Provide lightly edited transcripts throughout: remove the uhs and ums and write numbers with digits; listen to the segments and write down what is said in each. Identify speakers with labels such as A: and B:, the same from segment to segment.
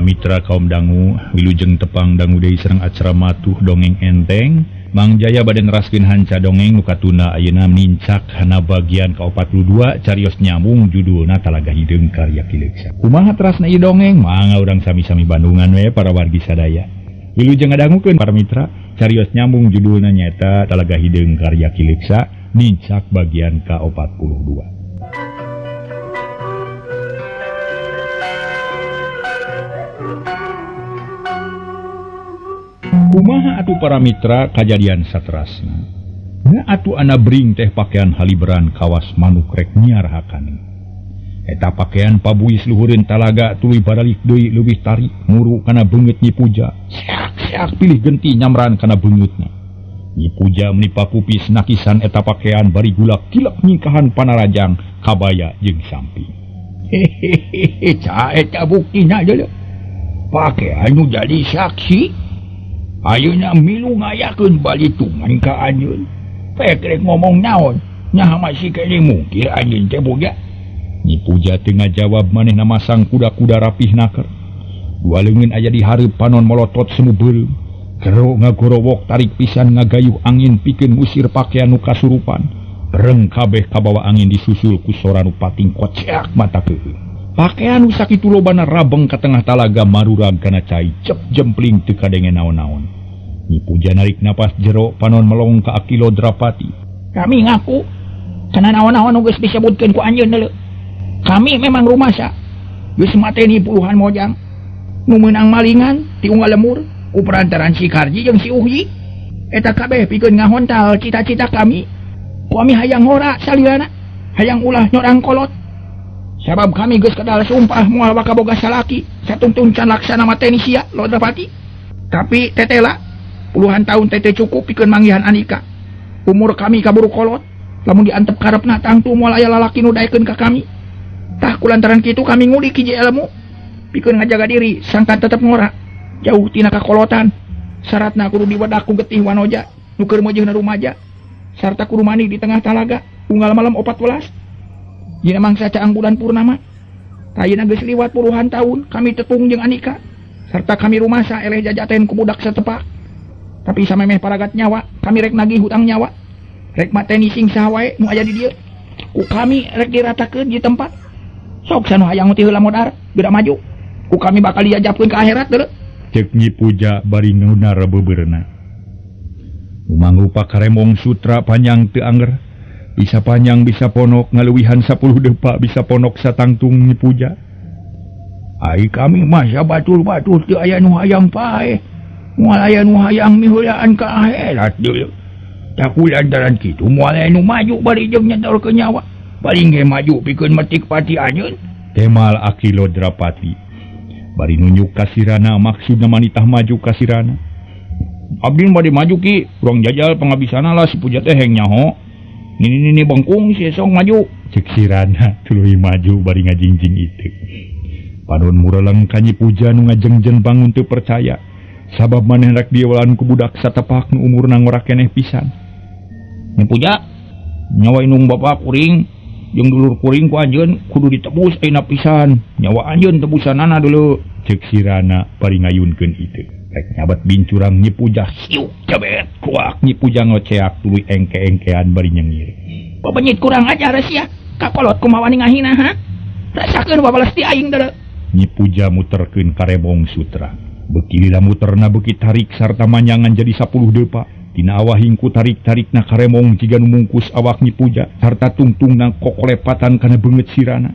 A: mitra kaum dangu, wilujeng tepang dangu deui sareng acara matuh dongeng enteng. Mang Jaya bade neraskeun hanca dongeng nu katuna ayeuna nincak kana bagian ka-42 carios nyambung judulna Talaga Hideung karya Ki Leuksa. Kumaha terasna ieu dongeng? Mangga urang sami-sami bandungan we para wargi sadaya. Wilujeng ngadangukeun para mitra, carios nyambung judulna nyaeta Talaga Hideung karya Ki Leuksa nincak bagian ka-42. Kumaha atuh para mitra kajadian saterasna? Na atuh ana bring teh pakaian haliberan kawas manuk rek nyiar hakani. Eta pakaian pabuis luhureun talaga tuluy baralik deui leuwih tarik muru kana beungeut Nyi Puja. Seak-seak pilih genti nyamran kana beungeutna. Nyi Puja meuni pakupis nakisan eta pakaian bari gulak kilep nyingkahan panarajang kabaya jeung samping. Hehehe, ca eta buktina deuleu. Pakaian nu jadi saksi. Ayeuna milu ngayakeun balitungan ka anjeun. Pek rek ngomong naon? Nyaha masih keneh mungkir anjeun teh boga. Nyi Puja teu ngajawab manehna masang kuda-kuda rapih naker. Dua leungeun aya di hareup panon molotot semu beureum. Gero ngagorowok tarik pisan ngagayuh angin pikeun ngusir pakaian nu kasurupan. Bereng kabeh kabawa angin disusul ku sora nu pating koceak mata keuheul. Pakaian nu sakitu lobana rabeng ka tengah talaga marurag kana cai cep jempling teu kadenge naon-naon. Nyi Puja narik napas jero panon melong ka Aki Lodrapati.
B: Kami ngaku kana naon-naon nu geus disebutkeun ku anjeun deuleu. Kami memang rumasa. Geus mateni puluhan mojang. Nu meunang malingan ti unggal lemur ku perantaran si Karji jeung si Uhyi. Eta kabeh pikeun ngahontal cita-cita kami. Kami hayang ngora salilana, hayang ulah nyorang kolot. Sabab kami geus kadal sumpah moal baka boga salaki satungtung can laksana mateni sia Lodrapati. Tapi tetela puluhan tahun tete cukup pikeun manggihan Anika. Umur kami kaburu kolot, lamun diantep karepna tangtu moal aya lalaki nu daekeun ka kami. Tah kulantaran kitu kami ngulik hiji ilmu pikeun ngajaga diri sangkan tetep ngora jauh tina kakolotan. Syaratna kudu diwedak ku getih wanoja nu keur meujeuhna rumaja sarta kudu mandi di tengah talaga unggal malam 14. Dina mangsa caang bulan purnama. Ayeuna geus liwat puluhan tahun kami tetung jeung Anika sarta kami rumasa eleh jajaten ku budak satepak. Tapi samemeh paragat nyawa, kami rek nagih hutang nyawa. Rek mateni sing saha wae nu aya di dieu. Ku kami rek diratakeun di tempat. Sok sanu hayang ti heula modar, geura maju. Ku kami bakal diajabkeun ka akhirat deuleu.
A: Ceuk Nyi Puja bari ngunar beubeurna. Mangrupa karemong sutra panjang teu angger. Bisa panjang bisa ponok ngaluwihan 10 depa bisa ponok satangtung Nyi Puja.
B: Ai kami mah sabatur-batur teu aya nu hayang paeh. Moal aya nu hayang miheulaan ka akhirat deuleu. Tah kulantaran kitu moal aya nu maju bari jeung nyetorkeun nyawa. Paling ge maju pikeun metik pati anjeun.
A: Temal Aki Lodrapati. Bari nunjuk ka sirana maksudna manitah maju ka sirana.
B: Abdi bade maju ki, urang jajal pangabisana lah si Puja teh heng nyaho. Nini-nini bengkung si esong maju.
A: Cek sirana tuluy maju bari ngajingjing itu. Panon mureleng ka Nyi Puja nu ngajengjen bangun teu percaya. Sabab maneh rek diewalan ku budak satepak nu umurna ngora keneh pisan.
B: Nyi Puja, nyawa indung bapa kuring jeung dulur kuring ku anjeun kudu ditebus ayeuna pisan. Nyawa anjeun tebusanana dulu.
A: Cek sirana bari ngayunkeun itu. Rek nyabat bincurang Nyi Puja siuk jabet kuak Nyi Puja ngoceak tuluy engke-engkean bari nyengir.
B: Pabenyit kurang ajar sia, kakolot kumaha wani ngahina ha? Rasakeun babalas ti aing deuleu.
A: Nyi Puja muterkeun karemong sutra. Beuki lila muterna beuki tarik sarta manyangan jadi 10 depa. Tina awah hingku tarik-tarikna karemong jiga nu mungkus awak Nyi Puja sarta tungtungna kokolepatan kana beungeut sirana.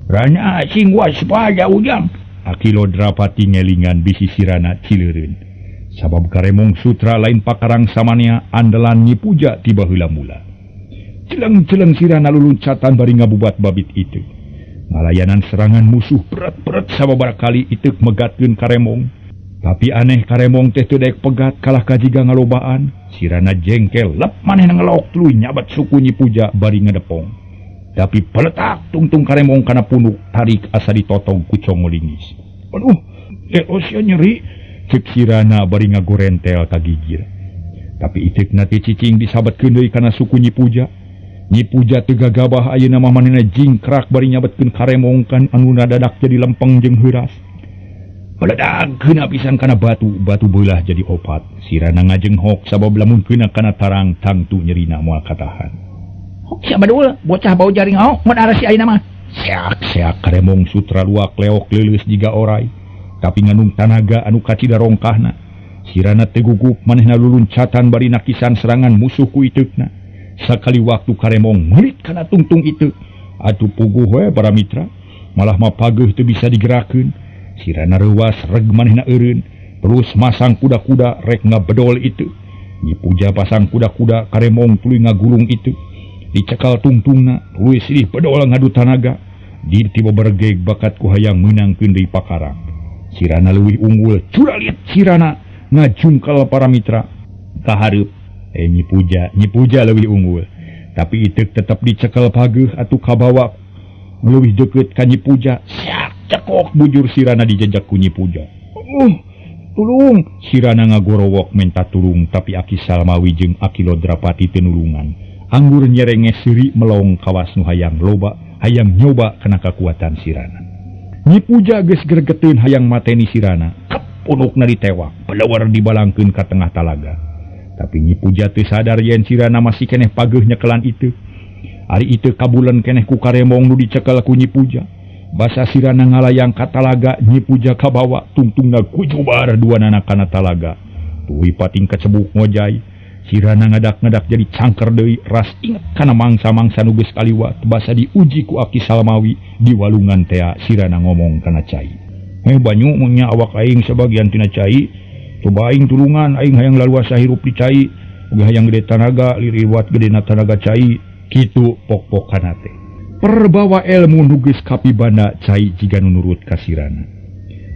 B: Rana sing waspada ujang.
A: Aki Lodrapati ngelingan bisi sirana cileureun. Sabab karemong sutra lain pakarang samanea andalan Nyi Puja tiba heula mula. Celeng-celeng sirana luluncatan bari ngabubat babit itu. Ngalayanan serangan musuh berat-berat sababaraha kali iteuk megatkeun karemong. Tapi aneh karemong teh teu daek pegat kalah ka jiga ngalobaan. Sirana jengkel lep manehna ngelok tuluy nyabat suku Nyi Puja bari ngedepong. Tapi peletak tungtung karemong kana punuk tarik asa ditotong ku congolingis. Aduh, sia nyeri ceuk sirana bari ngagorentel ka gigir. Tapi iteukna teh cicing disabetkeun deui kana suku Nyi Puja. Nyi Puja teu gagabah ayeuna mah manehna jingkrak bari nyabetkeun karemong kan anu nadadak jadi lempeng jeung heuras. Beledag keuna pisan kana batu, batu beulah jadi opat. Sirana ngajenghok sabab lamun keuna kana tarang tangtu nyerina moal katahan.
B: Hok sia badul, bocah bau jaring haok mun arah si ayeuna mah.
A: Seak-seak karemong sutra luak leok leuleus jiga orai, tapi nganung tanaga anu kacida rongkahna. Sirana teu gugup manehna luluncatan bari nakisan serangan musuh ku iteukna. Sakali waktu karemong meulit kana tungtung iteuk. Atuh puguh we para mitra, malah mah pageuh teu bisa digerakeun. Sirana reuwas reg manehna eureun, terus masang kuda-kuda rek ngabedol itu. Nyi Puja pasang kuda-kuda karemong tuluy ngagulung itu. Dicekal tungtungna, tuluy silih bedol ngadu tanaga. Di tiba bergeg bakat ku hayang meunangkeun deui pakarang. Sirana leuwih unggul, curalit sirana ngajungkal para mitra ka hareup. Nyi Puja, Nyi Puja leuwih unggul. Tapi iteuk tetep dicekal pageuh atuh kabawa leuwih deukeut ka Nyi Puja. Cekok bujur sirana dijejak ku Nyi Puja. Tulung! Sirana ngagorowok menta tulung, tapi Aki Salmawi jeung Aki Lodrapati teu nulungan. Anggur nyerenge seuri melong kawas nu hayang loba, hayang nyoba kana kakuatan sirana. Nyi Puja geus gregeteun hayang mateni sirana. Kep punukna ditewak, pelewar dibalangkeun ka tengah talaga. Tapi Nyi Puja teu sadar yen sirana masih keneh pageuh nyekelan itu. Ari itu kabulan keneh ku karemong nu dicekel ku Nyi Puja. Basa sirana ngalayang ka talaga, Nyi Puja kabawa tungtungna kujubar dua nana kana talaga. Tuluy pating kacebuk ngojay, sirana ngadak-ngadak jadi cangker deui, ras inget kana mangsa-mangsa nu geus kaliwat, basa diuji ku Aki Salmawi di walungan tea sirana ngomong kana cai. Banyu mun nya awak aing sabagian tina cai, coba aing tulungan, aing hayang laluasa hirup di cai, uga hayang gede tanaga, liriwat gedena tanaga cai, kitu pok-pokana teh. Perbawa ilmu nu geus kapibanda cai jiga nu nurut ka sirana.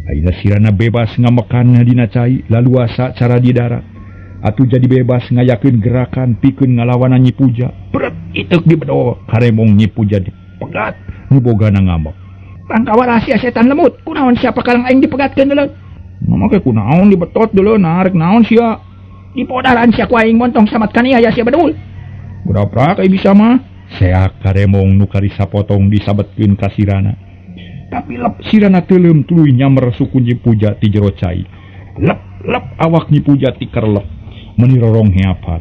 A: Ayeuna sirana bebas ngamekan dina cai, laluasa cara di darat. Atuh jadi bebas ngayakeun gerakan pikeun ngalawanan Nyi Puja. Bret iteuk dibedol, karemong Nyi Puja dipegat, nu bogana ngambek.
B: Rangkawa rahasia setan lemut, kunaon sia pakalang aing dipegatkeun deuleu?
A: Make kunaon dibetot deuleu, narek naon sia?
B: Dipodaran sia ku aing montong samat kaniaya sia bedul.
A: Berapa kayak bisa mah? Seak karemong nu kari sapotong disabetkeun ka sirana. Tapi lep sirana teuleum tuluy nyamber suku Nyi Puja ti jero cai. Lep lep awak Nyi Puja tikerlep meuni rorong heapat.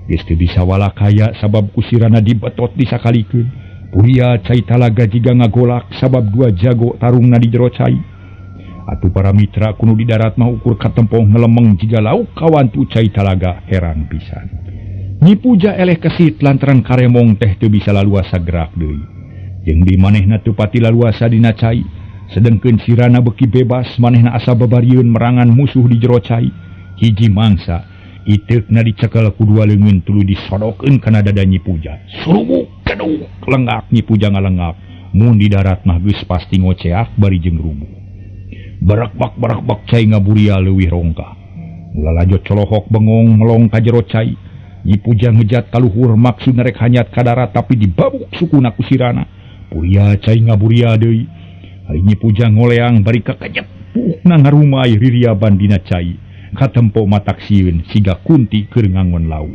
A: Geus teu bisa walakaya sabab ku sirana dibetot disakalikeun. Puria cai talaga jiga ngagolak sabab dua jago tarungna di jero cai. Atuh para mitra kuno di darat mah ukur katempong ngelemeng jiga lauk kawantu cai talaga herang pisan. Nyi Puja eleh kesit lantaran karemong teh teu bisa laluasa gerak deui. Jeung di manehna teu pati laluasa dina cai, sedengkeun sirana beuki bebas manehna asa babarieun merangan musuh di jero cai. Hiji mangsa iteukna dicekel ku dua leungeun tuluy disodokeun kana dada Nyi Puja. Surubuk keduk lengak Nyi Puja ngalengak. Mun di darat mah geus pasti ngoceak bari jeung rubuh. Barakbak-barakbak cai ngaburia leuwih rongkah. Lalajo colohok bengong melong ka jero cai. Nyi Puja ngejat kaluhur maksud rek hanyat ka darat tapi dibabuk sukuna ku sirana. Puria cai ngaburia deui. Ari Nyi Puja ngoleang bari kakejet puukna ngarumai ririaban dina cai. Katempo matak sieun siga kunti keur ngangon lau.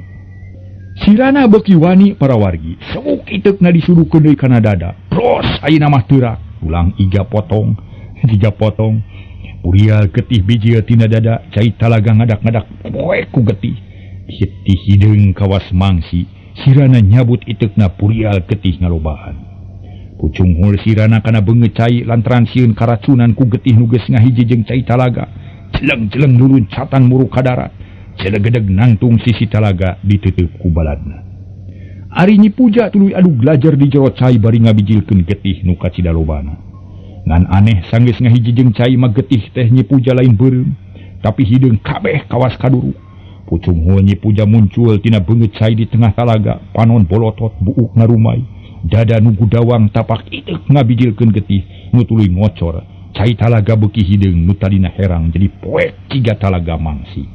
A: Sirana beuki wani para wargi. Sewuk iteukna disudukeun deui kana dada. Pros ayeuna mah teurak. Tulang iga potong, jiga potong. Puria getih bijil tina dada, cai talaga ngadak-ngadak poek ku getih. Hitih hideung kawas mangsi, sirana nyabut iteukna purial getih ngalobaan. Pucunghul sirana kana beungeut cai lantaran sieun karacunan ku getih nu geus ngahiji jeung cai talaga. Jeleng-jeleng luluncatan muruk ka darat, celegedeg nangtung sisi talaga ditutup ku baladna. Ari Nyi Puja tuluy adu glajar di jero cai bari ngabijilkeun getih nu kacida lobana. Ngan aneh sanggeus ngahiji jeung cai mah getih teh Nyi Puja lain beureum, tapi hideung kabeh kawas kaduru. Pucunghul Nyi Puja muncul tina beungeut cai di tengah talaga, panon bolotot buuk ngarumai, dada nu gudawang tapak iteuk ngabijilkeun getih nu tuluy ngocor. Cai talaga beuki hideung nu tadina herang jadi poek ciga talaga mangsi.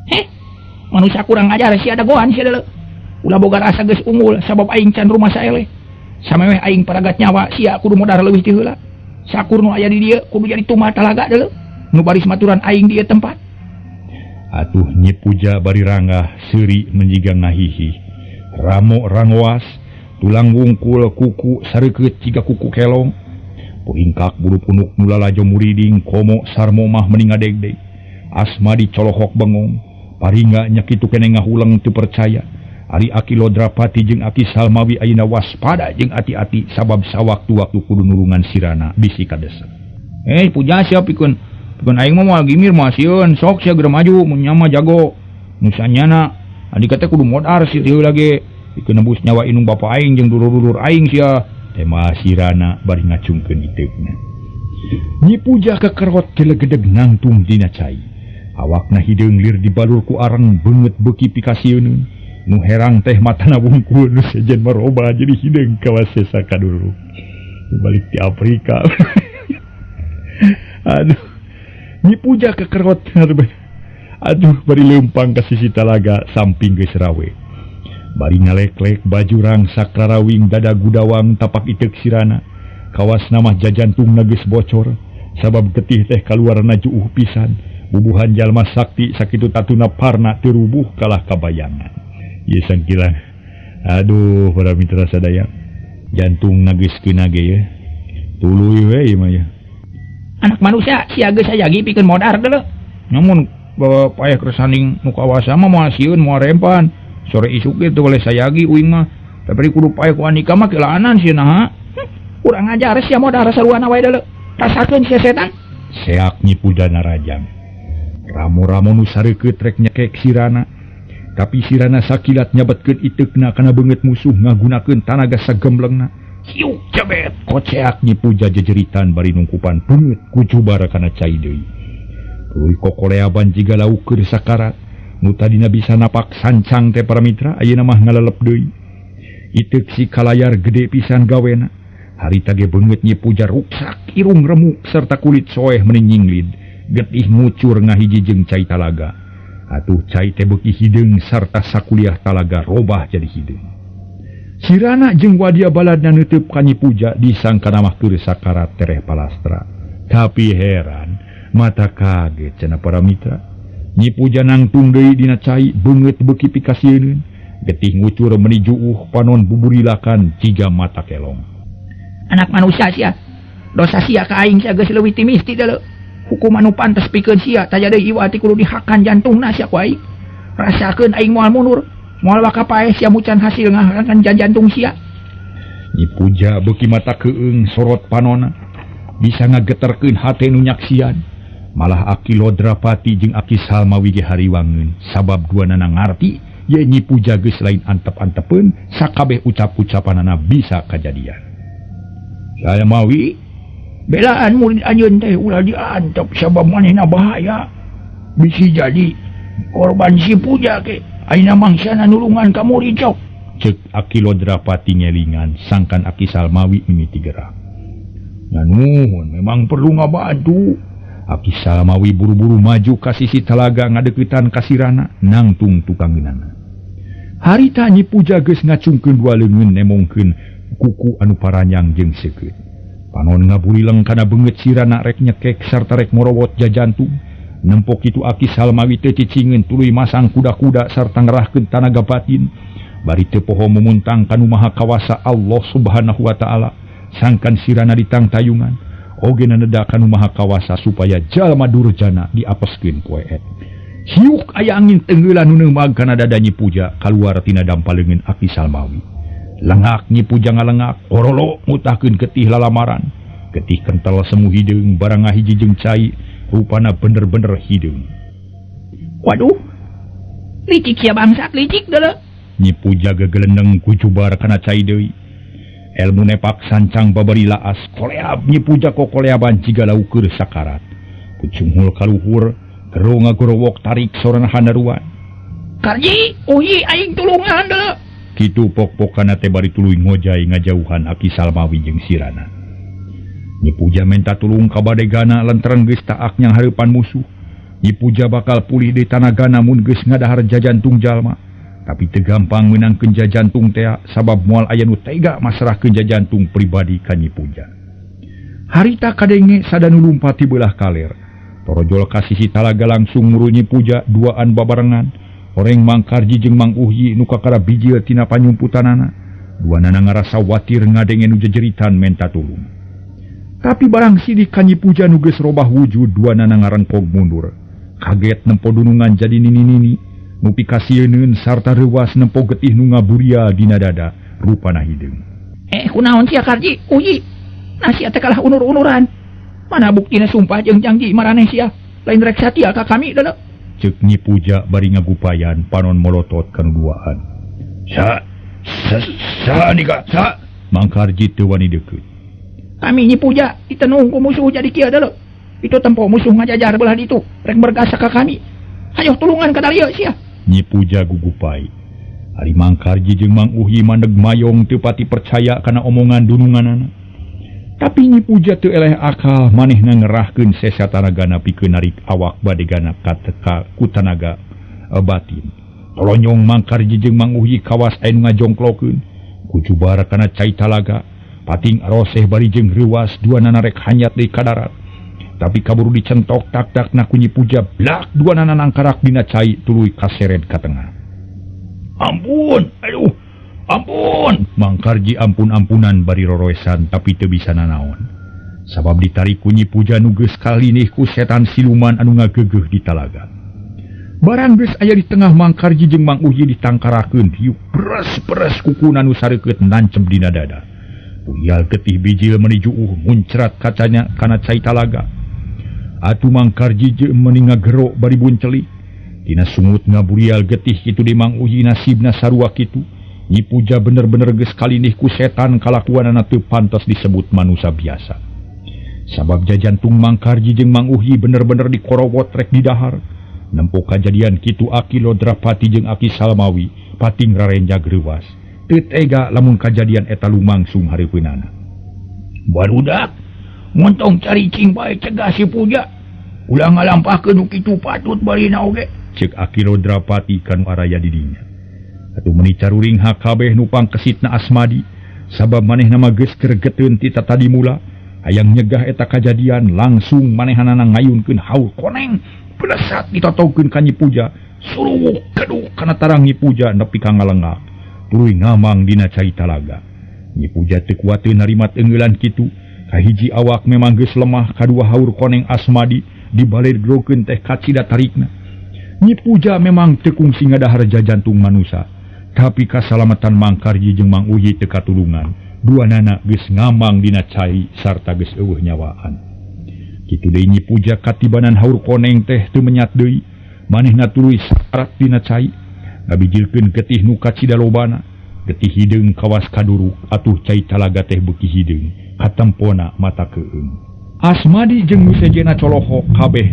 B: Heh, manusia kurang ajar sia dagoan sia deuleu. Ulah boga rasa geus unggul sabab aing can rumah saeleh. Sameweh aing paragat nyawa sia kudu modar leuwih ti heula. Sakur nu aya di dieu kudu jadi tumbal talaga deuleu. Nu baris maturan aing di ieu tempat.
A: Atuh Nyi Puja bari ranggah seuri menjiga ngahihi. Ramo rangoas, tulang wungkul kuku sareukeut ciga kuku kelong. Puringkak bulu punuk nu lalajo muriding komo sarmo mah meni ngadegdeg. Asma dicolohok bengong. Paringga nya kitu keneh ngahuleng teu percaya. Ari Aki Lodrapati jeung Aki Salmawi ayeuna waspada jeung ati-ati sabab sawaktu-waktu kudu nulungan sirana bisi kadesek.
B: Puja sia pikeun pikeun aing mah moal gimir moal sieun sok sia geura maju mun nya mah jago. Nu sanyana andika teh kudu modar si heula ge pikeun nebus nyawa indung bapa aing jeung dulur-dulur aing sia.
A: Tema sirana bari ngacungkeun iteukna. Nyi Puja kekerot gelegedeg nangtung dina cai. Awakna hideung lir dibalur ku areng beungeut beuki pikasieuneun. Nu herang teh matana wungkul nu sejen maroba jadi hideung kawas sesa kadulu. Balik di Afrika. Aduh. Nyi Puja kekerot aduh bari leumpang ka sisi talaga samping geus rawe. Bari ngaleklek baju rangsak rarawing dada gudawang tapak iteuk sirana. Kawas namah jajantungna geus bocor sabab getih teh kaluarna juuh pisan. Bubuhan jalma sakti sakitu tatuna parna teu rubuh kalah kabayangan. Ieu sangkilan. Aduh para mitra sadaya. Jantungna geus keuna ge ye. Tuluy we ieu mah ye.
B: Anak manusia sia geus sayagi pikeun modar deuleu. Namun bawa paeh kersanding nu kawasa mah moal sieun moal rempan. Sore isuk ge teu boleh sayagi uing mah. Tapi kudu paeh ku andika mah kelaanan sieun naha. Kurang ajar sia modar saruana wae deuleu. Rasakeun sia setan.
A: Seak Nyi Puja narajang. Ramo-ramo nu sareukeut rek nyekek sirana. Tapi sirana sakilat nyabetkeun iteukna kana beungeut musuh ngagunakeun tanaga sagemblengna. Siuk jebet koceak Nyi Puja jejeritan bari nungkupan beungeut ku jubar kana cai deui. Tuluy kokoleaban jiga lauk keur sakarat. Nu tadina bisa napak sancang teh para mitra ayeuna mah ngalalep deui. Iteuk si kalayar gede pisan gawena. Harita ge beungeut Nyi Puja ruksak irung remuk serta kulit soeh meni nyinglid. Getih ngucur ngahiji jeung cai talaga. Atuh cai teh beuki hideung sarta sakuliah talaga robah jadi hideung. Sirana jeung wadia baladna neuteub ka Nyi Puja disangkana mah keur sakarat tereh palastra. Tapi heran, mata kaget cenah para mitra. Nyi Puja nangtung deui dina cai beungeut beuki pikasieuneun. Getih ngucur meni juuh panon buburilakan jiga mata kelong.
B: Anak manusia sia, dosa sia ka aing sia geus leuwih ti misti deuleu. Hukuman nu pantes pikeun sia taja deui iwa ti kudu dihakan jantungna sia ku aing. Rasakeun aing moal mundur, moal waka paeh sia mucan hasil ngahakan jantung sia.
A: Nyi Puja beuki mata keung sorot panona bisa ngageterkeun hate nu nyaksian. Malah Aki Lodrapati jeung Aki Salmawi ge hariwangeun sabab duanana ngarti ye Nyi Puja geus lain antep-antepeun sakabeh ucap-ucapanana bisa kajadian.
B: Salmawi belaan murid anjeun teh ulah diantep sabab manehna bahaya. Bisi jadi korban si Puja ke ayeuna mangsana nulungan ka murid cok.
A: Ceuk Aki Lodrapati ngelingan sangkan Aki Salmawi mimiti gerah. Nuhun memang perlu ngabantu. Aki Salmawi buru-buru maju ka sisi talaga ngadeuketan ka sirana nangtung tukangeunana. Harita Nyi Puja geus ngacungkeun dua leungeun nemongkeun kuku anu paranyang jeung seukeut. Panon ngabulileng kana beungeut sirana rek nyekek sarta rek morowot jajantung. Nempok kitu Aki Salmawi teu cicingeun tuluy masang kuda-kuda sarta ngerahkeun tanaga batin. Bari teu poho mumuntang ka Nu Maha Kawasa Allah Subhanahu wa taala sangkan sirana ditangtayungan. Oge neda ka Nu Maha Kawasa supaya jalma durjana diapeskeun ku eet. Siuk aya angin tenggeulan nu neumag kana dada Nyi Puja kaluar tina dampaleungeun Aki Salmawi. Lengak Nyi Puja ngalengak, orolo mutahkeun getih lalamaran. Getih kental semu hideung barang ngahiji jeung cai, rupana bener-bener hideung.
B: Waduh. Licik sia bangsat, licik deuleu.
A: Nyi Puja gegelendeng ku jubar kana cai deui. Elmu nepak sancang babari laas, koleab Nyi Puja kokoleaban jiga laukur sakarat. Pucunghul kaluhur, gero ngagorowok tarik sorana hanaruan.
B: Karji, uhi aing tulungan deuleu.
A: Kitu pok-pokana teh bari tuluy ngojay ngajauhan Aki Salmawi jeung sirana. Nyi Puja menta tulung ka badegana lantaran geus taak nyang hareupan musuh. Nyi Puja bakal pulih deui tanagana mun geus ngadahar jajantung jalma. Tapi teu gampang meunangkeun jajantung tea sabab moal aya nu tega masrahkeun jajantung pribadi ka Nyi Puja. Harita kadenge sadanu lumpat ti beulah kaler. Torojol ka sisi talaga langsung muru Nyi Puja duaan babarengan. Horeng Mang Karji jeung Mang Uhyi nu kakara bijil tina panyumputanana. Duanana ngarasa watir ngadenge nu jejeritan menta tulung. Tapi barang sidik ka Nyi Puja nu geus robah wujud duanana ngarengkog mundur. Kaget nempo dunungan jadi nini-nini, nu pikasieuneun sarta reuwas nempo getih nu ngaburia dina dada rupana hideung.
B: Kunaon sia Karji? Uyi. Nah sia teh kalah unur-unuran. Mana buktina sumpah jeung janji maraneh sia? Lain rek satia ka kami deuleu.
A: Ceuk Nyi Puja bari ngagupayan panon molotot kanu duaan. Sa sa sa nika sa Mang Karji teu wani deukeut.
B: Kami Nyi Puja ditenung ku musuh jadi kieu deuleu. Itu tempo musuh ngajajar belah ditu, rek bergasak ka kami. Hayoh tulungan ka dalieu sia.
A: Nyi Puja gugupai. Ari Mang Karji jeung Mang Uhi mandeg mayong teu pati percaya kana omongan dununganana. Tapi Nyi Puja teu eleh akal manehna ngerahkeun sesa tanagana pikeun narik awak bade gana kateka ku tanaga batin. Tolonyong Mang Karji jeung Mang Uhi kawas aya nu ngajongklokeun. Kujubar kana cai talaga, pating aroseh bari jeung reuwas duanana rek hanyat deui ka darat. Tapi kaburu dicentok tak-takna ku Nyi Puja blak duanana nangkarak dina cai tuluy kaseret ka tengah. Ampun, aduh, ampun. Mang Karji ampun-ampunan bari roroesan tapi teu bisa nanaon. Sabab ditarik ku Nyi Puja nu geus kalinih ku setan siluman anu ngageugeuh di talaga. Barang geus aya di tengah Mang Karji jeung Mang Uhi ditangkarakeun hiuk peres-peres kukuna nu sareukeut nancep dina dada. Puyal getih bijil meuni juuh muncrat kacanya kana cai talaga. Atuh Mang Karji jeung meuni ngagero bari buncelik. Dina sungut ngaburial getih kitu di Mang Uhi nasibna sarua kitu. Nyi Puja bener-bener geus kalinih ku setan kalakuanana teu pantas disebut manusia biasa. Sabab jajantung Mang Karji jeung Mang Uhi bener-bener dikorowot rek didahar. Nempo kajadian kitu Aki Lodrapati jeung Aki Salmawi pating rarenjag reuwas. Teu tega lamun kajadian eta lumangsung hareupeunana.
B: Barudak, montong caricing bae cegah si Puja. Ulah ngalampahkeun nu kitu patut barina oge.
A: Ceuk Aki Lodrapati kanu araya di dinya. Atuh meuni caruring hakabeh nu pangkesitna Asmadi, sabab manehna mah geus gregeteun ti tatadi mula, hayang nyegah eta kajadian langsung manehanana ngayunkeun haur koneng, pelesat ditotokeun ka Nyi Puja, suruwuk keduk kana tarang Nyi Puja nepi ka ngalengak, tuluy ngamang dina cai talaga. Nyi Puja teu kuateun narima teungeulan kitu, kahiji awak memang geus lemah, kadua haur koneng Asmadi dibaledrokeun teh kacida tarikna. Nyi Puja memang teu kungsi ngadahar jajantung manusa, tapi kasalamatan Mang Karji jeung Mang Uhi teu katulungan. Duanana geus ngamang dina cai sarta geus eueuh nyawaan. Kitu deui Nyi Puja katibanan haur koneng teh teu menyat deui, manehna tuluy sarat dina cai, ngabijilkeun getih nu kacida lobana, getih hideung kawas kaduruk atuh cai talaga teh beuki hideung, katempona mata keung. Asmadi jeung nu sejenna colohok kabeh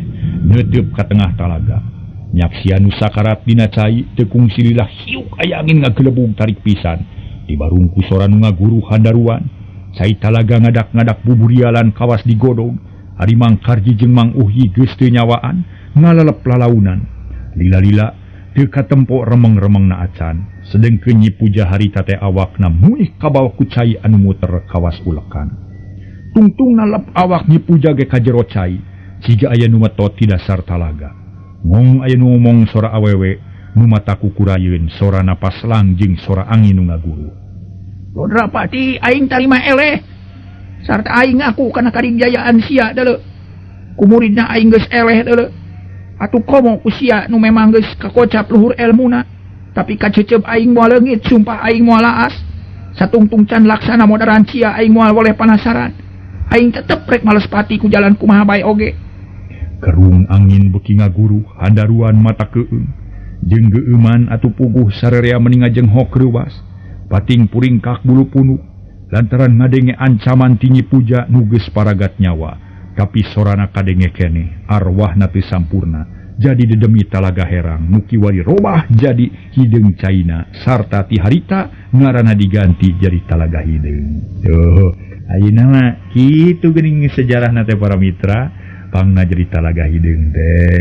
A: neuteup ka tengah talaga. Nyaksian nu sakarat dina cai teu kungsi lila hiuk aya angin ngagelebug tarik pisan. Dibarung ku sora nu ngaguru handaruan, cai talaga ngadak-ngadak buburialan kawas digodog. Ari Mang Karji jeung Mang Uhi geus teu nyawaan, ngalalep lalaunan. Lila-lila teu katempo remeng-remengna acan. Sedengkeun Nyi Puja harita teh awakna muih kabawa ku cai anu muter kawas ulekan. Tungtungna lep awak Nyi Puja ge ka jero cai, siga aya nu metot ti dasar talaga. Ngong aya nu ngomong sora awewe, nu mata kukurayeun sora napas lang jeung sora angin nu ngaguru.
B: Lodrapati aing tarima eleh. Sarta aing ngaku kana karingjayaan sia deuleu. Ku muridna aing geus eleh deuleu. Atuh komo ku sia nu memang geus kakocap luhur elmuna, tapi kacecep aing moal leungit, sumpah aing moal laas. Satungtung can laksana modaran sia aing moal boleh panasaran. Aing tetep rek males pati ku jalan kumaha bae oge.
A: Kerung angin beuki ngaguru, handaruan mata keung. Jeung geueuman atuh puguh sarerea meuni ngajenghok reuwas. Pating puringkak bulu punuk lantaran ngadenge ancaman ti Nyi Puja nu geus paragat nyawa. Tapi sorana kadenge keneh, arwahna teu sampurna. Jadi dedemi talaga herang nu kiwari robah jadi hideung caina sarta ti harita ngaranna diganti jadi talaga hideung. Tuh, ayeuna mah kitu geuning sejarahna teh para mitra. Pangna jadi talaga hideung teh.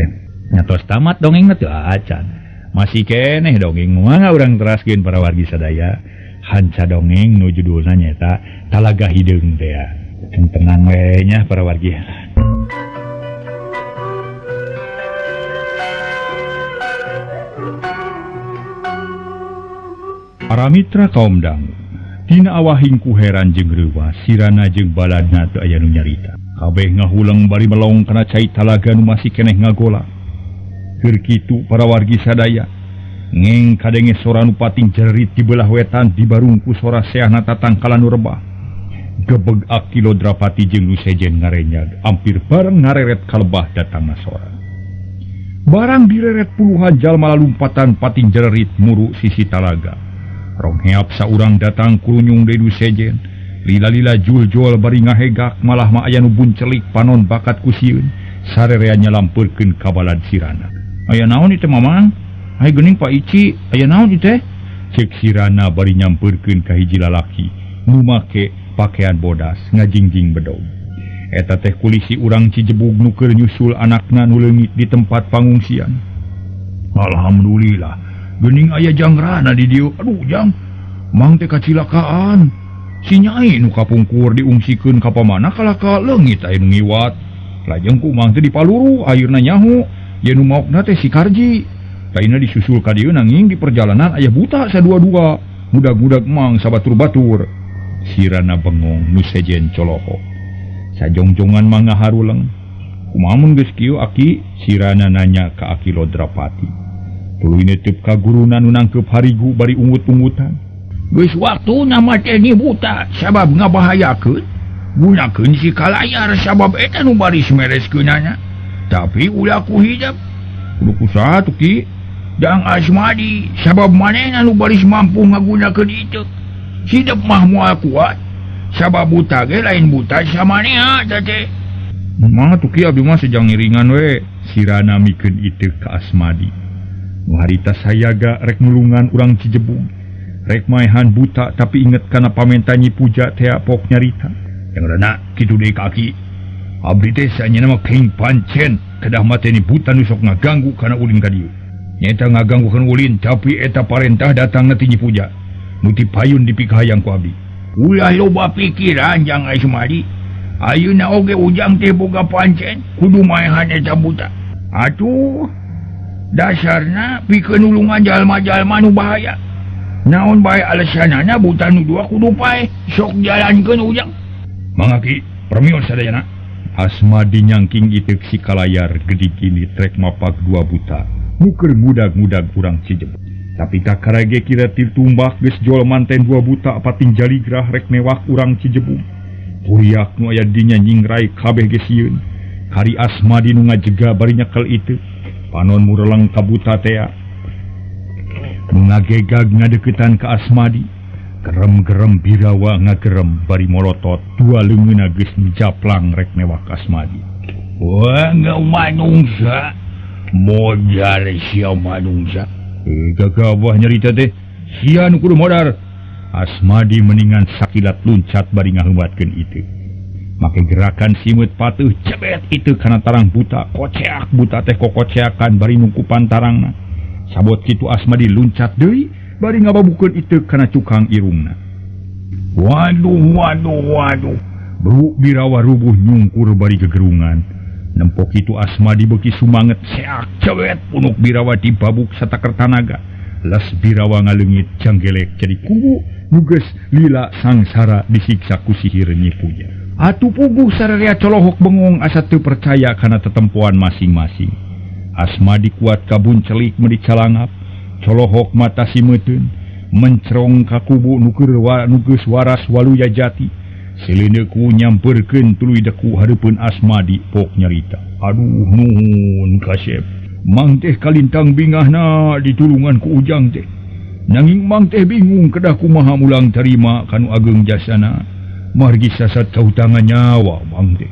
A: Nyatos tamat dongengna teu acan. Masih keneh dongeng mangga urang teraskeun para wargi sadaya. Hanca dongeng nu judulna nyaeta Talaga Hideung teh. Tenang we nya para wargi. Para mitra kaum dangu, Tina awahing ku heran jeung reuwas, sirana jeung baladna teu aya nu nyarita. Kabeh ngahuleng bari melong kana cai talaga nu masih keneh ngagolak. Keur kitu para wargi sadaya ngeng kadenge sora nu pating jerit di belah wetan dibarung ku sora seahna tatangkalan nu rebah. Gebeg Aki Lodrapati jeung nu sejen ngarenyag ampir bareng ngareret kalebah datangna sora. Barang direret puluhan jalma lalumpatan pating jerit muru sisi talaga. Rongheap saurang datang kurunyung deui nu sejen. Lila-lila jul-jul bari ngahegak malah mah aya nu buncelik panon bakat ku sieun sarerea nyalampeurkeun ka balad sirana. Aya naon ieu teh Mamang? Ai geuning Pak Ici, aya naon ieu teh? Ceuk sirana bari nyampeurkeun ka hiji lalaki nu make pakaian bodas ngajingjing bedog. Eta teh kulisi urang Cijebug nu keur nyusul anakna nu leungit di tempat pangungsian. Alhamdulillah, geuning aya jangrana di dieu. Aduh jang, mang teh kacilakaan. Si nyai nu kapungkur diungsikeun ka pamana kalah ka leungit aya nu ngiwat. Lajeng ku mang teh dipaluru ayeuna nyaho yen nu maokna teh si Karji. Lainna disusul ka dieu nanging di perjalanan aya buta sadua-dua. Mudag-mudag mang sabatur-batur. Sirana bengong nu sejen coloho. Sajongjongan mah ngaharuleng. Kumaha mun geus kieu Aki? Sirana nanya ka Aki Lodrapati. Tuluy neuteub ka guruna nu nangkeup harigu bari ungut-ungutan.
B: Geus waktuna mateni buta sabab ngabahayakeun. Gunakeun si kalayar sabab eta nu baris mereskeunana. Tapi ulah ku hidep.
A: Kudu kusaha tuh Ki?
B: Jang Asmadi sabab manehna nu baris mampu ngagunakeun itu. Hidep mah moal kuat. Sabab buta ge lain buta samanea teh.
A: Mah tuh Ki abdi mah sejang ngiringan we. Sirana mikeun itu ka Asmadi. Nu harita sayaga rek nulungan urang Cijebug. Rek maehan buta tapi inget kana pamenta Nyi Puja tea pok nyarita.
B: Yang rana kitu deui ka Aki. Abdi teh saenyana mah keng pancen kedah mateni buta nu sok ngaganggu kana ulin ka dieu. Nyaeta ngaganggu kana ulin tapi eta parentah datangna ti Nyi Puja. Nu ti payun dipikahayang ku abdi. Ulah loba pikiran Jang Asmadi. Ayeuna oge ujang teh boga pancen kudu maehan eta buta. Atuh dasarna pikeun nulungan jalma-jalma nu bahaya. Naon bae alasanana buta nu dua kudu paeh sok jalankeun ujang.
A: Mangga Ki, permios sadayana. Asmadi nyangking iteuk si kalayar gedig ini trek mapak dua buta. Nu keur ngudag-ngudag urang Cijebug. Tapi kakarage kira tirtumbak geus jol manten dua buta pating jaligrah rek mewak urang Cijebug. Kuriak nu aya dinya nyingrai kabeh ge sieun. Kari Asmadi nu ngajega bari nyekel iteuk. Panon mureleng ka buta tea. Nu ngagegag ngadeukeutan ka Asmadi. Gerem-gerem birawa ngagerem bari molotot dua leungeunna geus njaplang rek mewak Asmadi.
B: Wah, ngeu manungsa. Modar sia manungsa.
A: Gagabah nyarita teh. Sia nu kudu modar. Asmadi meningan sakilat luncat bari ngaheumatkeun itu. Make gerakan simeut patuh cebet itu kana tarang buta, koceak buta teh kokoceakan bari nungkupan tarangna. Sabot kitu Asmadi luncat deui bari ngababukeun itu kana cukang irungna.
B: Waduh waduh waduh.
A: Bru birawa rubuh nyungkur bari gegerungan. Nempok itu Asmadi beuki sumanget seak cewet punuk birawa dibabuk sataker tanaga. Las birawa ngaleungit janggelek jadi kubu nu geus lila sangsara disiksa ku sihir Nyi Puja. Atuh puguh sararea colohok bengong asa teu percaya kana tetempoan masing-masing. Asmadi kuat kabuncelik meuni calangap, colohok mata simeuteun, mencerong ka kubu nu keur nu geus waras waluya jati. Silindeku nyamperkeun tuluy deku hareupeun Asmadi pok nyarita. Aduh nuhun kasep. Mang teh kalintang bingahna ditulungan ku ujang teh. Nanging mang teh bingung kedah kumaha mulang tarima kanu ageng jasana. Margi sasat kahutangan nyawa mang teh.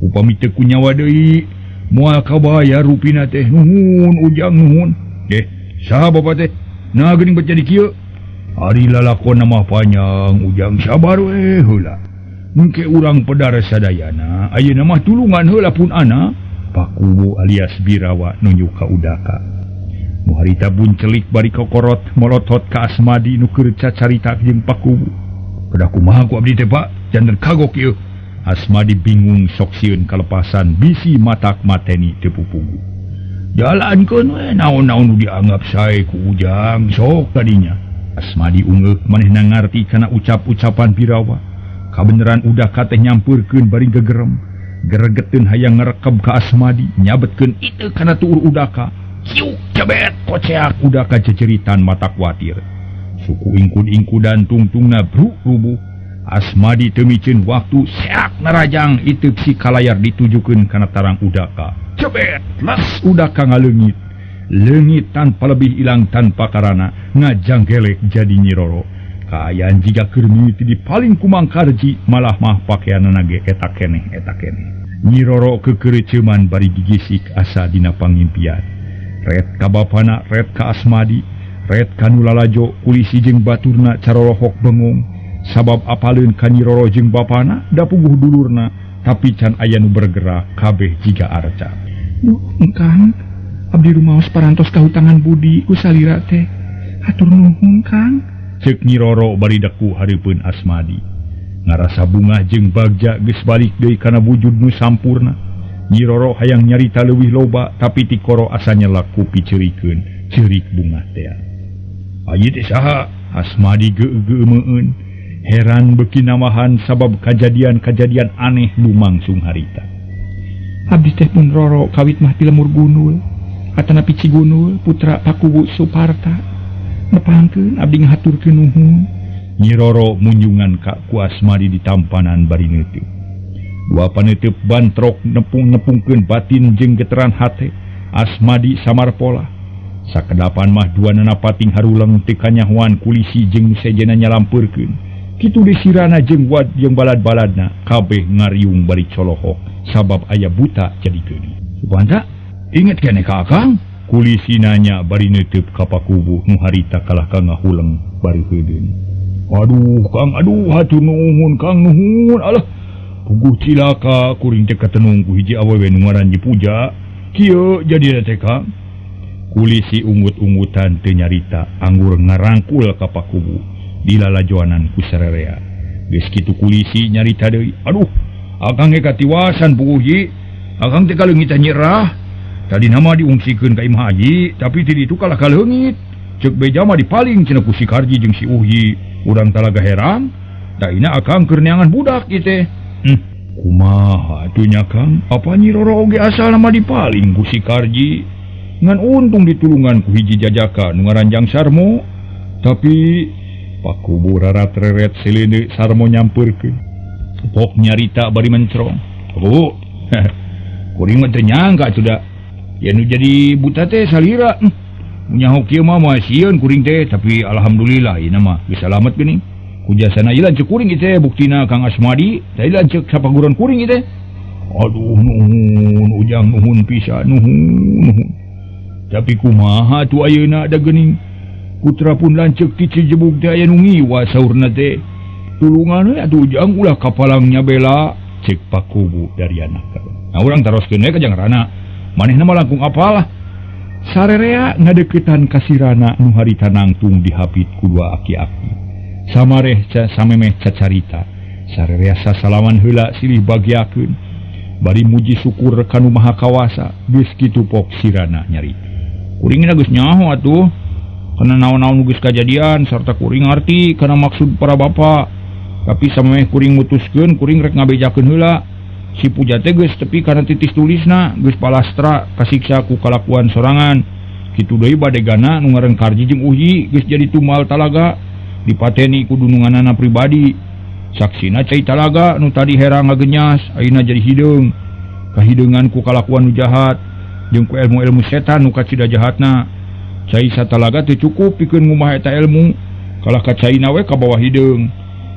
A: Upami teu ku nyawa deui moal kabayar rupina teh. Nuhun ujang nuhun. Deh, saha bapa teh? Nah geuning bet jadi kieu. Ari lalakon mah panjang ujang sabar we heula. Mungke urang pedar sadayana ayeuna mah tulungan heula pun ana. Pakuwu alias birawa nunjuk ka udaka. Nu harita buncelik bari kokorot molotot ka Asmadi nu keur cacarita jeung Pakuwu. Kedah kumaha ku abdi teh Pak? Janten kagok ieu. Asmadi bingung sok sieun kalepasan bisi matak mateni teu pupugu. Jalankeun we naon-naon nu dianggap sae ku ujang sok tadinya. Asmadi ungeuk manehna ngarti kana ucap-ucapan Birawa. Kabeneran Udaka teh nyampeurkeun bari gegerem. Geregeteun hayang ngarekeb ka Asmadi, nyabetkeun ieu kana tuur Udaka. Ciuk cebet koceak Udaka ceceritan mata kuatir. Suku ingkud-ingkudan tungtungna bruk rubuh. Asmadi teu miceun waktu seak narajang iteuk si kalayar ditujukeun kana tarang Udaka. Cebet les Udaka ngaleungit. Leungit tanpa lebih ilang tanpa karana, ngajanggelek jadi Nyi Roro. Kaayaan jiga keur mimiti dipaling ku Mang Karji, malah mah pakeanana ge eta keneh eta keneh. Nyi Roro kekeureuceuman bari gigisik asa dina pangimpian. Ret ka bapana, ret ka Asmadi, ret ka nu lalajo, kulisi jeung baturna carorohok bengong. Sabab apaleun ka Nyi Roro jeung bapana da puguh dulurna, tapi can aya nu bergerak kabeh jiga arca.
B: Duh, Kang, abdi rumaos parantos kahutangan budi ku salira teh. Hatur nuhun, Kang.
A: Ceuk Nyi Roro bari deku hareupeun Asmadi. Ngarasa bungah jeung bagja geus balik deui kana wujud nu sampurna. Nyi Roro hayang nyarita leuwih loba tapi tikoro asa nyelak ku piceurikeun ceurik bungah tea. Ayi teh saha? Asmadi geugeumeun. Heran beuki namahan sabab kajadian-kajadian aneh lumangsung harita.
B: Abdi teh pun Roro kawit mah ti lemur gunul. Atanapi Cigunul putra Pakuwu Suparta. Nepangkeun abdi ngahaturkeun nuhun.
A: Nyi Roro munjungan ka ku Asmadi ditampanan bari neuteuk. Dua paneuteuk bantrok nepung-nepungkeun batin jeung geteran hate. Asmadi samarpola. Sakedapan mah duanana pating haruleng teu kanyahoan kulisi jeung nu sejenna nyalampeurkeun. Kitu desirana jeung wad jeung balad-baladna kabeh ngariung bari colohok sabab aya buta jadi geuning. Supanta inget keneh ka Akang? Kulisi nanya bari neuteuk ka Pakuwu nu harita kalah ka ngahuleng bari heudeun. Aduh Kang, aduh hatur nuhun Kang, nuhun. Alah puguh cilaka kuring teh katenung ku hiji awewe nu ngaran Nyi Puja. Kieu jadina teh Kang. Kulisi ungut-ungutan teu nyarita anggur ngarangkul ka Pakuwu dilalajoanan ku sarerea. Geus kitu kulisi nyarita deui. Aduh, Akang ge katiwasan puguh Ji. Akang teh kaleungitan nyerah. Tadi nama diungsikeun ka Imah Haji, tapi ti ditu kalah kaleungit. Ceuk beja mah dipaling cenah ku si Karji jeung si Uhi. Urang talaga herang, da ina Akang keur neangan budak ieu teh. Kumaha atuh nya Kang? Apa Nyi Roro oge asalna mah dipaling ku si Karji? Ngan untung ditulungan ku hiji jajaka nu ngaran Jang Sarmo. Tapi Pakuwu rarat-reret sileuneu Sarmo nyampeurkeun. Pok nyarita bari mencrong. Bu, kuring mah teu nyangka atuh da. Ya nu jadi buta teh salira. Nyaho kieu mah moal sieun kuring teh, tapi alhamdulillah ieu mah geus salamet geuning. Ku jasana ieu lanceuk kuring ieu teh buktina Kang Asmadi, teh lanceuk sapaguron kuring ieu teh. Aduh nuhun ujang nuhun pisan nuhun nuhun. Tapi kumaha tuh ayeuna da geuning. Putra pun lanceuk ti Cijebug teh aya nu ngiwa saurna teh. Tulungan we atuh ujang ulah kapalangnya bela ceuk Pakuwu dari anak. Nah urang taroskeun we ka Jang Rana. Manehna mah langkung apalah. Sarerea ngadeukeutan ka si Rana nu harita nangtung dihapit ku dua aki-aki. Samareh samemeh cacarita. Sarerea sasalaman heula silih bagiakeun. Bari muji syukur ka Nu Maha Kawasa geus kitu pok si Rana nyarita. Kuring geus nyaho atuh. Kana naon-naon geus kajadian sarta kuring ngarti kana maksud para bapa. Tapi samemeh kuring mutuskeun kuring rek ngabejakeun heula. Si Puja teh geus tepi kana titis tulisna, geus palastra kasiksa ku kalakuan sorangan. Kitu deui badegana nu ngaran Karji jeung Uhi geus jadi tumal talaga dipateni ku dununganana pribadi. Saksina cai talaga nu tadi herang ngagenyas ayeuna jadi hideung. Kahideungan ku kalakuan nu jahat jeung ku ilmu-ilmu setan nu kacida jahatna. Cai satalaga teu cukup pikeun ngumah eta ilmu, kalah ka caina we ka bawah hideung.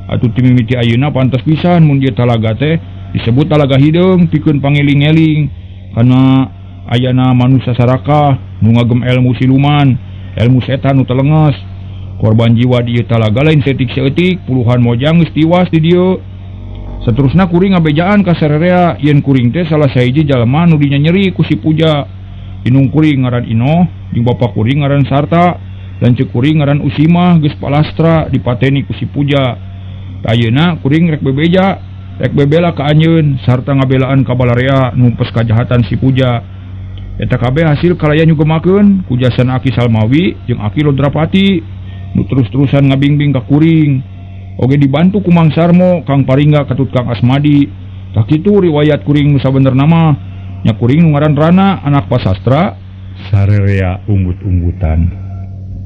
A: Atuh ti mimiti ayeuna pantes pisan mun ieu talaga teh disebut talaga hideung pikeun pangeling-eling kana ayana manusia sarakah nu ngagem ilmu siluman, ilmu setan nu telenges. Korban jiwa di ieu talaga lain setik-seeutik, puluhan mojang geus tiwas di dieu. Saterusna kuring ngabejaan ka sarerea yen kuring teh salah sahiji jalma nu dinyanyeri ku si Puja. Inung kuring ngaran Inoh, jeung bapa kuring ngaran Sarta, lanceuk kuring ngaran Usimah geus palastra dipateni ku si Puja. Ayeuna kuring rek bebeja, rek bebela ka anjeun sarta ngabelaan ka balarea numpes kajahatan si Puja. Eta kabeh hasil kalaya nyugemakeun ku jasana Aki Salmawi jeung Aki Lodrapati. Nu terus-terusan ngabingbing ka kuring. Oge dibantu ku Mang Sarmo, Kang Paringga katut Kang Asmadi. Tah kitu riwayat kuring nu sabenerna mah. Nya kuring nu ngaran Rana, anak pasastra. Sarerea unggut-unggutan.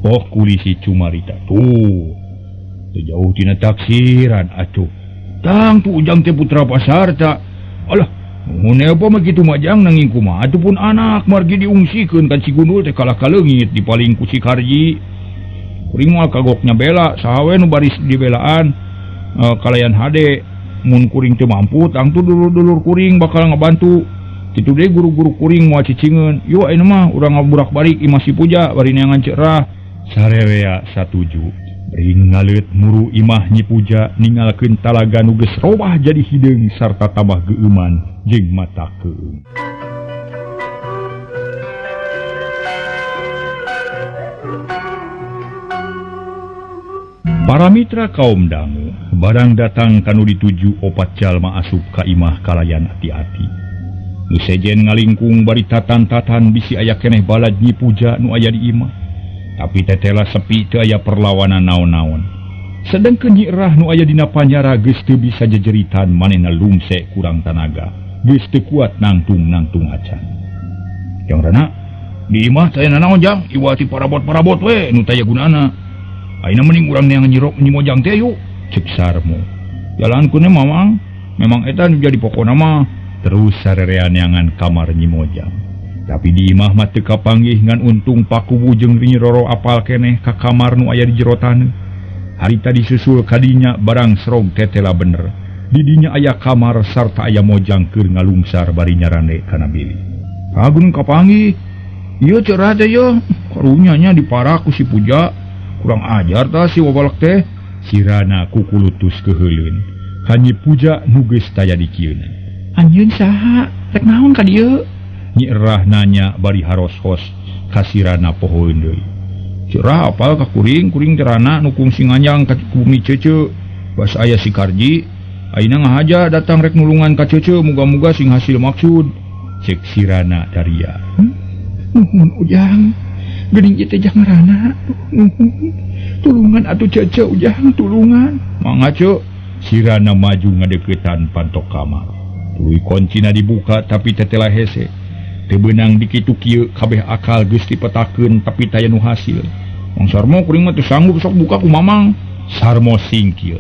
A: Oh kulisi cumarita tuh. Teu jauh tina taksiran atuh. Tang tu Ujang teh putra pasarta. Alah, nuhun apa mah kitu mah jang nanging kumaha atuh pun anak margi diungsikeun kan si Gundul teh kalah kaleungit dipaling ku si Karji. Kuring moal kagoknya bela, saha we nu baris dibelaan kalayan hade. Mun kuring teu mampu tangtu dulur-dulur kuring bakal ngabantu. Kitu deui guru-guru kuring moal cicingeun. Yo ayeuna mah urang ngaburak-balik imah si Puja bari neangan cerah. Sarerea satuju. Bring ngaleut muru imah Nyi Puja ningalkeun talaga nu geus robah jadi hideung sarta tambah geueuman jeung mata keung. Para mitra kaum dangu, barang datang kanu dituju opat jalma asup ka imah kalayan ati-ati. Nu sejen ngalingkung bari tatan-tatan bisi aya keneh balad Nyi Puja nu aya di imah. Tapi tetela sepi teu aya perlawanan naon-naon. Sedengkeun Nyi Erah nu aya dina panyara geus teu bisa jejeritan manehna lungse kurang tanaga. Geus teu kuat nangtung-nangtung acan. Jang Rana, di imah taya nanaon jang, iwati parabot-parabot we nu taya gunana. Ayeuna mending urang neangan Nyi Mojang teh yuk, cek Sarmo. Jalankeun mamang, memang eta nu jadi pokona mah. Terus sarerea neangan kamar Nyi Mojang. Tapi di imah mah teu kapanggih ngan untung Pakuwu jeung Nyi Roro apal keneh ka kamar nu aya di jero taneuh. Harita disusul kadinya barang serog tetela bener. Di dinya aya kamar sarta aya Mojang keur ngalungsar bari nyarande kana bilik. Agun kapanggih. Ieu cerah teh yeuh, karunya nya diparak ku si Puja. Kurang ajar tah si wabalak teh. Sirana kukulutus keheuleun. Ka Nyi Puja nu geus taya dikieuna.
B: Anjeun saha? Rek naon ka dieu?
A: Nyi Erah nanya bari haros-hos ka sirana pohoeun deui. Cerah apal ka kuring, kuring teh Rana nu kungsi nganjang ka bumi Cece. Bas aya si Karji, ayeuna ngahaja datang rek nulungan ka Cece, muga-muga sing hasil maksud. Cek sirana daria.
B: Nuhun Ujang. Geuning ieu teh jang Rana. Nuhun. Tulungan atuh Cece Ujang, tulungan.
A: Mangga Ceu. Sirana maju ngadeukeutan pantok kamar. Tuluy koncina dibuka tapi tetela hese. Teu beunang dikitu kieu kabeh akal geus dipetakeun tapi taya nu hasil. Mang Sarmo kuring mah teu sanggup sok buka ku mamang. Sarmo singkil.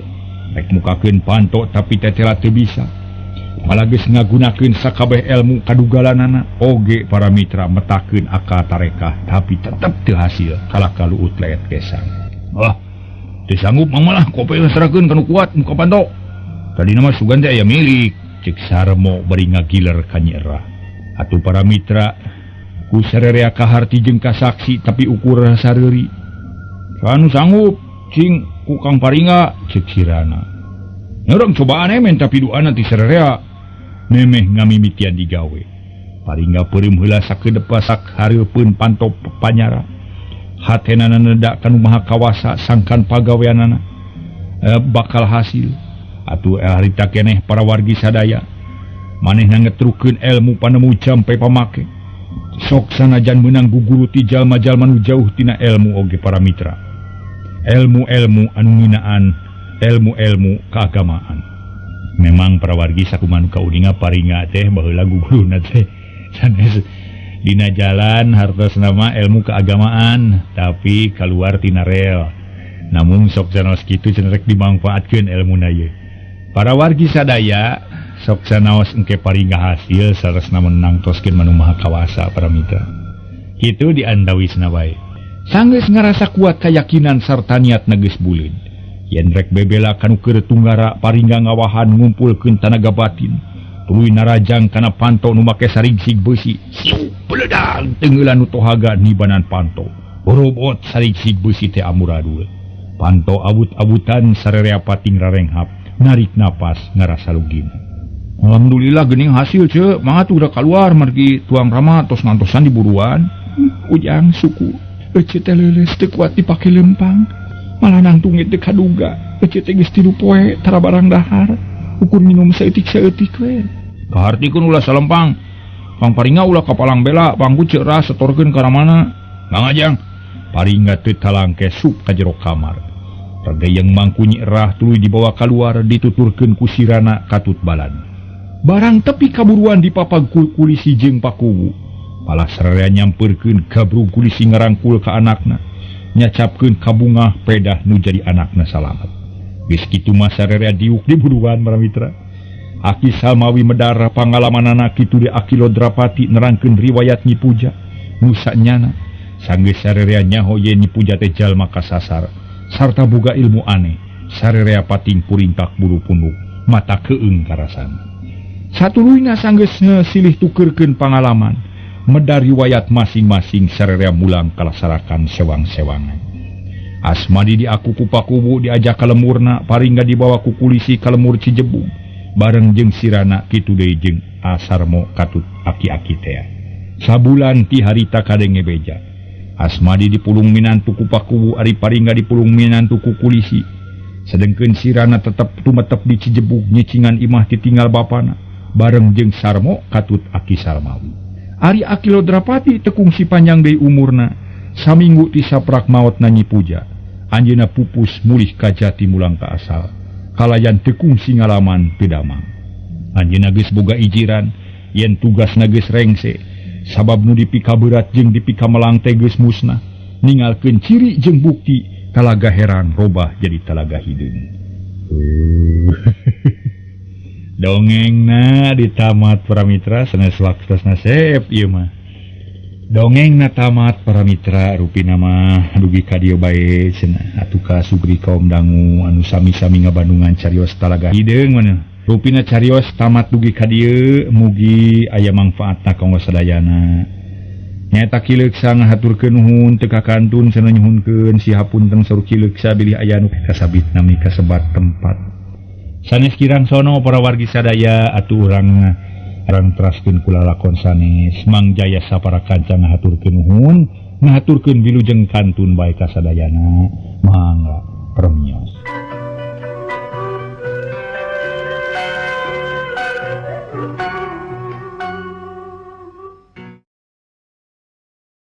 A: Rek mukakeun panto tapi tetela teu bisa. Malah geus ngagunakeun sakabeh ilmu kadugalanana oge para mitra metakeun akal tarekah tapi tetep teu hasil kalah kaluut leet kesang. Ah, teu sanggup mang malah kope serahkeun ka nu kuat muka panto. Tadina mah sugan teh aya milik. Cek Sarmo bari ngagiler ka Nyi Erah. Atuh para mitra ku sarerea kaharti jeung kasaksi tapi ukur sareuri. Anu sanggup cing ku Kang Paringga cek sirana. Nyorong cobaan emen tapi duana ti sarerea. Memeh ngamimitian digawe. Paringga peureum heula sakedepasak hareupeun panto panyara. Hatenana nedak kanu maha kawasa sangkan pagaweanana bakal hasil. Atuh harita keneh para wargi sadaya. Manehna ngetrukeun ilmu panemu jampe pamake. Sok sanajan meunang guguru ti jalma-jalma nu jauh tina ilmu oge para mitra. Ilmu-ilmu anu ngeunaan, ilmu-ilmu keagamaan. Memang para wargi sakumaha nu kauninga Paringga teh baheula guguruna teh sanes dina jalan hartosna mah ilmu keagamaan tapi kaluar tina rel. Namun sok sanaos kitu cenah rek dimangfaatkeun elmuna ieu. Para wargi sadaya sok sanaos engke Paringga hasil saresna menang toskeun manu maha kawasa para mitra. Kitu diandawisna wae. Sanggeus ngarasa kuat kayakinan sarta niatna geus buleud. Yen rek bebela kanu keur tunggara Paringga ngawahan ngumpulkeun tanaga batin. Tuluy narajang kana panto nu make sarigsig beusi. Siu beledang teungeulan nu tohaga nibanan panto. Borobot sarigsig beusi teh amuradul. Panto abut-abutan sarerea pating rarenghap. Narik napas ngarasa lugina. Alhamdulillah geuning hasil ce, mangga tuh udah keluar margi tuang rama tos ngantosan di buruan.
B: Ujang suku, ece teh leuleus teu kuat dipake lempang. Malah nangtung teu kaduga, ece teh geus 3 poe tara barang dahar. Ukur minum saeutik-saeutik we.
A: Kahartikeun ulah salempang. Pang Paringga ulah kapalang bela, pangku cerah setorkeun ka mana. Mang Ajang, Paringga teu talangke sup ka jero kamar. Regeyeng mangku Nyi Erah tuluy dibawa kaluar dituturkeun ku sirana katut balad. Barang tepi kaburuan dipapag ku kulisi jeung pakuwu. Palah sararea nyampeurkeun gabrug kulisi ngarangkul ka anakna. Nyacapkeun kabungah pedah nu jadi anakna salamet. Geus kitu mah sararea diuk di buruan para mitra. Aki Salmawi medar pangalamanana kitu di Aki Lodrapati nerangkeun riwayat Nyi Puja nu sanyana. Sanggeus sararea nyaho yen Nyi Puja teh jalma kasasar sarta boga ilmu aneh. Sararea pating puringkak bulu punduk mata keung karasana. Satuluyna sanggeus silih tukeurkeun pangalaman medar riwayat masing-masing sararea mulang kalasarakan sewang-sewangan. Asmadi diaku ku Pakuwu diajak ka lemurna, Paringga dibawa ku kulisi ka lemur Cijebug bareng jeung sirana kitu deui jeung Asarmo katut aki-aki tea. Sabulan ti harita kadenge beja. Asmadi dipulung minantu ku Pakuwu, ari Paringga dipulung minantu ku kulisi. Sedengkeun sirana tetep tumetep di Cijebug nyicingan imah titinggal bapana bareng jeung Sarmo katut Aki Salmawi. Ari Aki Lodrapati tekungsi panjang deui umurna, saminggu ti saprak maotna Nyi Puja. Anjeunna pupus mulih ka jati mulang ka asal. Kalayan tekungsi ngalaman teu damang. Anjeunna geus boga ijiran yen tugasna geus rengse, sabab nu dipikaberat jeung dipikamelang teh geus musnah. Ningalkeun ciri jeung bukti talaga heran robah jadi talaga hideung. Dongengna ditamat para mitra sanes waktosna sep ieu mah. Dongengna tamat para mitra rupina mah dugi ka dieu bae cenah atuh ka sugri kaum dangu anu sami-sami ngabandungan carios talaga hideung mana. Rupina carios tamat dugi ka dieu mugi aya mangfaatna kanggo sadayana. Nyaeta kileuksa ngahaturkeun nuhun teu kakantun cenah nyuhunkeun sihapunten saur kileuksa bilih aya nu kasabit nami kasebat tempat. Sanes kirang sono para wargi sadaya atuh urang urang teraskeun kula lakon sanes Mang Jaya sapara kanca ngahaturkeun nuhun ngahaturkeun wilujeng kantun bae ka sadayana mangga.